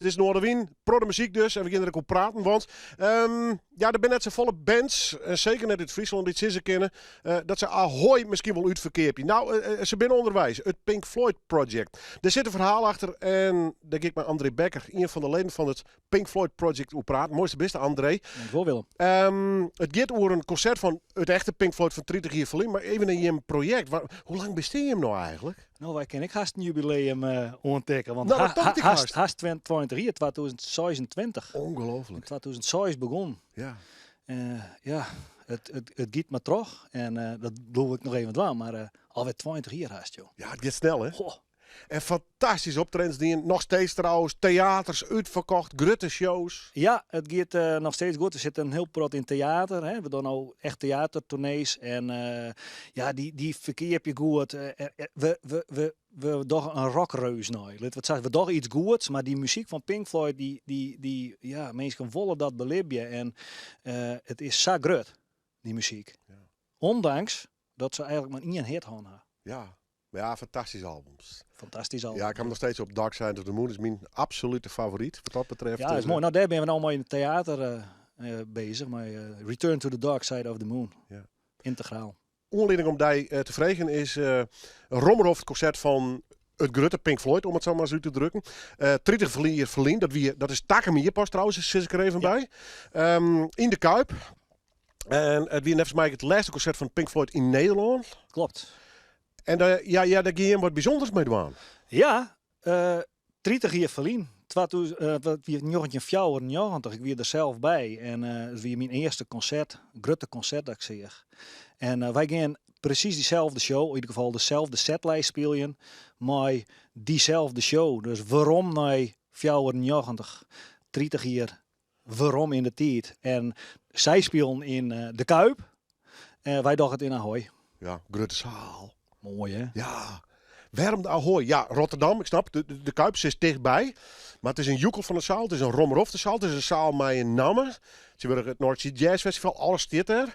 It is Noardewyn, protte muzyk dus en we gean der ek oer praten, want ja, der binne net safolle bands, en seker net út Fryslân, dy't sizze kinne dat se Ahoy miskien wol útferkeapje. No, se binne ûnderweis, it Pink Floyd Project. Dêr sit in ferhaal achter en dêr gean ik mei André Bekker, ien fan de leden fan it Pink Floyd Project, oer praten. Moaiste bist, André. Dankjewol, Willem. It giet oer in konsert fan it echte Pink Floyd fan 30 jier ferlyn, mar even nei jim projekt. Hoe lang bestean jim no eigentlik? No, wy kinne ek hast in jubileum oantikke, want No, dat tocht ik hast. hast 20 jier, 2026. Ongelooflijk. In 2006 begûn. Ja, it giet mar troch en dat bliuw ik noch even dwaan, mar alwer 20 jier hast, joh. Ja, it giet snel, hè? Goh. En fantastyske optredens dien, noch steeds trouwens, teaters útferkocht, grutte shows. Ja, it giet noch steeds goed. We sitte in hiel protte yn teater, hè. We dogge no echt teatertoernees en ja, dy ferkeapje goed. We dogge in rockreus nei. Litte we it sa sizze. We dogge iets goeds, mar dy muzyk fan Pink Floyd, dy, ja, minsken wolle dat belibje en it is sa grut, dy muzyk. Ondanks dat se eigenlik mar ien hit hân ha. Ja, mar ja, fantastyske albums. Fantastyske albums. Ja, ik ha 'm noch steeds op Dark Side of the Moon is myn absolute favoryt wat dat betreft. Ja, is moai. No, dêr binne we no mei yn it teater bezich, mei Return to the Dark Side of the Moon. Yntegraal. Oanlieding om dy te freegjen is in romrofte konsert fan it grutte Pink Floyd, om it sa mar ris út te drukken. 30 jier ferlyn, dat wie, dat is takom jier pas trouwens, sis ik der even by. Yn de Kuip. En it wie neffens my it lêste konsert fan Pink Floyd yn Nederlân. Klopt. En dêr, ja, ja, dêr gean jim wat bysûnders mei dwaan. Ja, 30 jier ferlyn, dat wie 1994, ik wie der sels by en it wie myn earste konsert, grutte konsert dat ik seach. En wy gean presys dyselde show, yn ieder gefal deselde setlijst spyljen mei dyselde show. Dus werom nei 94, 30 jier werom yn de tiid. En sy spilen yn de Kuip en wy dogge it yn Ahoy. Ja, grutte saal. Moai hè? Ja. Wêrom de Ahoy? Ja, Rotterdam, ik snap, de Kuip sit tichtby. Mar it is in joekel fan in saal, it is in romrofte saal, it is in saal mei in namme. Tsjintwurdich it North Sea Jazz Festival, alles stiet dêr.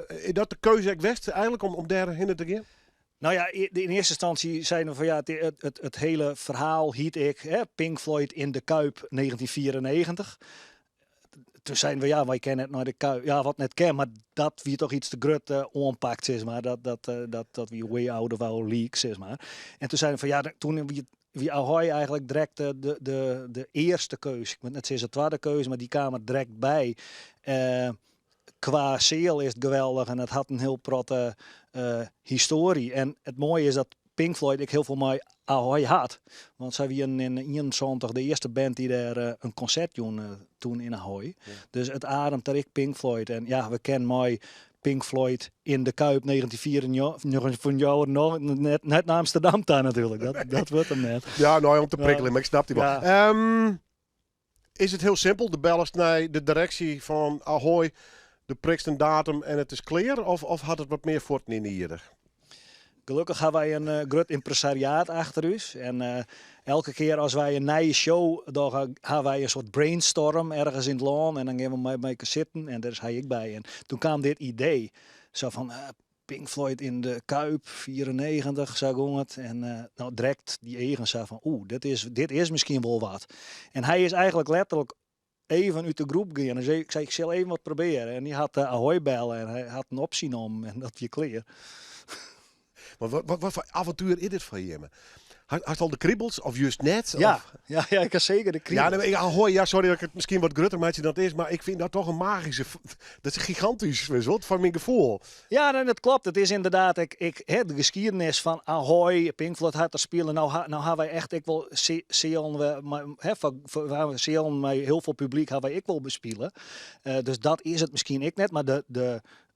Is dat de keuze ek west eigenlik om dêr hinne te gean? No ja, yn earste ynstânsje seinen we fan ja, it hiele ferhaal hiet ek, hè, Pink Floyd in de Kuip 1994. Toen seinen we ja, wy kinne net nei de Kuip. Ja, wat net kin, mar dat wie toch iets te grut oanpakt, sis mar. Dat wie way out of our league, sis mar. En toen seinen we fan ja, toen wie Ahoy eigenlik direkt de earste keus. Ik moat net sizze twadde keus, mar dy kaam der direkt by. Kwa seal is it geweldich en it hat in hiel protte histoarje. En it moaie is dat Pink Floyd ek hiel folle mei Ahoy hat. Want sy wienen yn 71 de earste band dy't dêr in konsert jûn toen yn Ahoy. Dus it ademt der ek Pink Floyd. En ja, we kinne mei Pink Floyd in de Kuip 1994 net, net nei Amsterdam ta natuerlik. Dat wurdt him net. Ja, no om te prikkeljen, mar ik snap dy wol. Is it hiel simpel? Do bellest nei de direksje fan Ahoy, do prikst in datum en it is klear? Of hat it wat mear fuotten yn de ierde? Gelokkich ha wy in grut ympresariaat achter ús. En elke kear as wy in nije show dogge, ha wy in soart brainstorm ergens yn it lân. En dan gean we mei elkoar sitten en dêr is hy ek by. En toen kaam dit idee. Sa fan, Pink Floyd in de Kuip, 94, sa gong it. En no, direkt dy eagen sa fan, oeh, dit is miskien wol wat. En hy is eigenlik letterlik even út de groep gien. Dus ik sei, ik sil even wat probearje. En hy hat Ahoy belle en hy hat in opsje nommen en dat wie klear. Mar wat foar avontuer is dit foar jimme? Hast al de kribels of just net? Ja, of? ja, ik ha seker de kribels. Ja, nee, maar Ahoy, ja, sorry dat ik it miskien wat grutter meitsje dan it is, mar ik fyn dat toch in magyske, dat is gigantysk, witst wol, foar myn gefoel. Ja, nee, dat klopt. It is ynderdaad, ik, hè, de geskiednis fan Ahoy, Pink Floyd hat der spile. No ha, no ha wy echt ek wol sealen, we, mei, hè, foar, foar, we hawwe sealen mei hiel folle publyk ha wy ek wol bespile. Dus dat is it miskien ek net, mar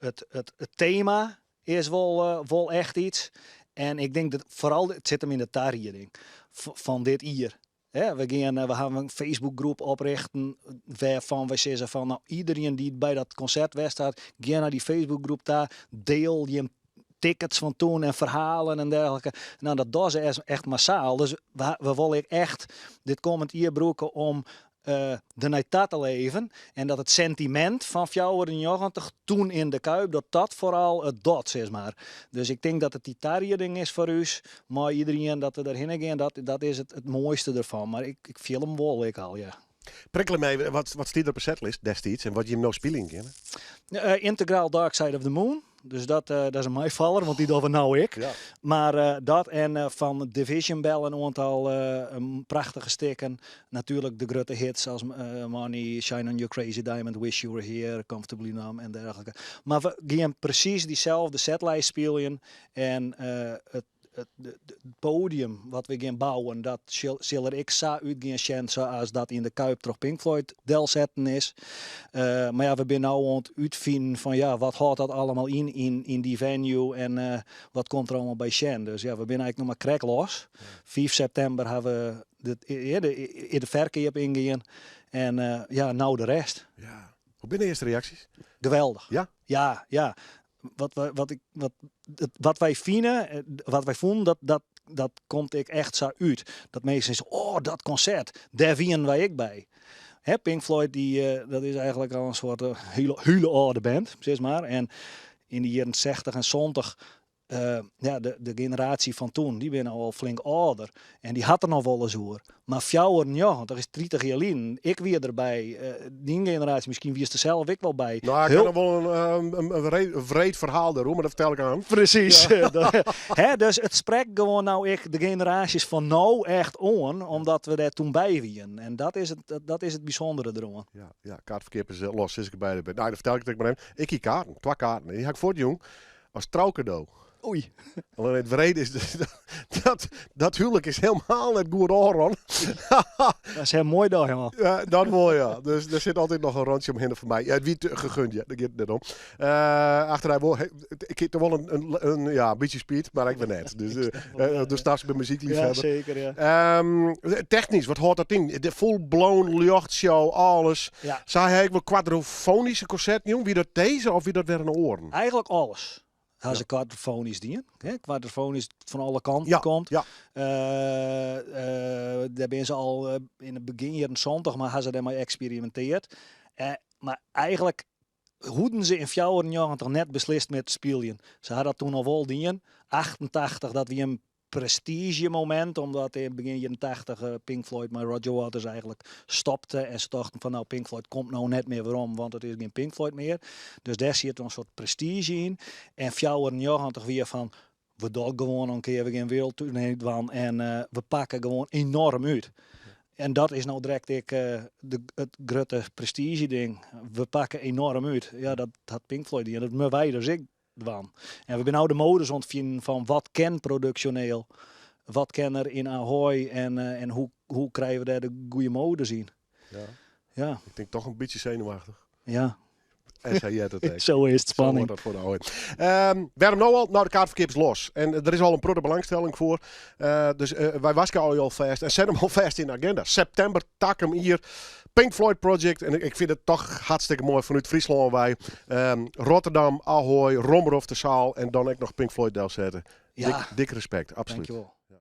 it tema is wol echt iets. En ik tink dat foaral, it sit him yn de tarieding fan dit jier. We gean, we hawwe in Facebookgroep oprjochte wêrfan wy sizze fan no, iderien dy't by dat konsert west hat, gean nei dy Facebookgroep ta, diel jim tickets fan toen en ferhalen en dergelike. No, dat dogge se echt massaal. Dus we wolle ek echt dit kommend jier brûke om Der nei ta te leven en dat it sentimint fan 94 toen in de Kuip, dat dat foaral it docht, sis mar. Dus ik tink dat it dy tarieding is foar ús, mei iderien dat we derhinne gean, dat is it moaiste derfan. Mar ik fiel him wol ek al, ja. Prikkel my, wat stiet der op de setlist destiids en wat jim no spyljen kinne? Yntegraal Dark Side of the Moon. Dus dat is in meifaller, want dy dogge we no ek. Mar dat en fan Division Bell in oantal prachtige stikken. Natuerlik de grutte hits as Money, Shine On You Crazy Diamond, Wish You Were Here, Comfortably Numb en dergelike. Mar we gean presys dyselde setlist spyljen en it it podium wat we gean bouwen, dat sil der ek sa út gean sjen sa as dat yn de Kuip troch Pink Floyd delsetten is. Mar ja, we binne no oan it útfinen fan ja, wat hâldt dat allemaal yn dy venue en wat komt der allemaal by sjen. Dus ja, we binne eigentlik noch mar krekt los. 5 septimber ha we de ferkeap yngien en ja, no de rest. Ja. Hoe binne de earste reaksjes? Geweldich. Ja? Ja. Wat wy fine, wat wy fûnen, dat komt ek echt sa út. Dat minsken sizze, oh, dat konsert, dêr wienen wy ek by. Hè, Pink Floyd, dat is eigentlik al in soart hiele âlde band, sis mar. En yn de jierren 60 en 70, ja, de generaasje fan toen, dy binne al flink âlder. En dy hat der noch wolris oer. Mar 94 is 30 jier lyn. Ik wie derby. Dyn generaasje, miskien wiest der sels ek wol by. No, ik ha noch wol in wreed ferhaal dêroer, mar dat fertel ik aan. Presys. Hè, dus it sprekt gewoan no ek de generaasjes fan no echt oan, omdat we dêr toen by wienen. En dat is it bysûndere deroan. Ja, kaartferkeap is los, sis ik by de. No, dan fertel ik it ek mar even. Ik hie kaarten, twa kaarten. En dy ha ik fuortjûn as troukado. Oei. Allinnich it wrede is dat huwlik is helemaal net goed ôfrûn. Dat is heel moai dei, man. Ja, dat wol, ja. Dus der sit altyd noch in rantsje omhinne foar my. Ja, it wie te gegund, ja. Dêr giet it net om. Achterôf wol, ik hie toch wol in, ja, in bytsje spyt, mar ek wer net. Dus do snapst, ik bin muzykleafhawwer. Ja, seker, ja. Technysk, wat hâldt dat yn? De full-blown ljochtshow, alles. Ja. Sa ha ik wol kwadrofoanyske konserten jûn. Wie dat dizze of wie dat wer in oaren? Eigentlik alles. Ha se kwadrofoanysk dien. Hè? Kwadrofoanysk fan alle kanten komt. Dêr binne se al yn it begjin jierren 70, mar ha se dêrmei eksperiminteard. Mar eigentlik hoeden se yn 94 net beslist mear te spyljen. Se ha dat toen al wol dien. 88, dat wie in prestiizjemomint, omdat yn begjin jierren 80 Pink Floyd mei Roger Waters eigentlik stopte en se tochten fan no, Pink Floyd komt no net mear werom, want it is gjin Pink Floyd mear. Dus dêr siet in soart prestiizje yn. En 94 wie fan we dogge gewoan in kear, we gean wereldtournee dwaan en we pakke gewoan enoarm út. En dat is no direkt ek it grutte prestiizjeding. We pakke enoarm út. Ja, dat hat Pink Floyd dien. Dat moatte wy dus ek dwaan. En we binne no de modus oan it finen fan wat kin produksjoneel, wat kin der yn Ahoy en hoe krije we dêr de goede modus yn. Ja. Ja. Ik tink toch in bytsje senuwachtich. Ja. En sa heart it ek. Sa is it, spanning. Sa hoort dat foar de Ahoy. Wêrom no al? No, de kaartferkeap is los. En der is al in protte belangstelling foar. Dus wy warskôgje alfêst en set him alfêst yn de agenda. Septimber takom jier. Pink Floyd Project. En ik fyn it toch hartstikke moai fanút Fryslân wei. Rotterdam, Ahoy, Romrofte Saal en dan ek noch Pink Floyd delsette. Ja. Dik respekt, absolút. Dankjewol.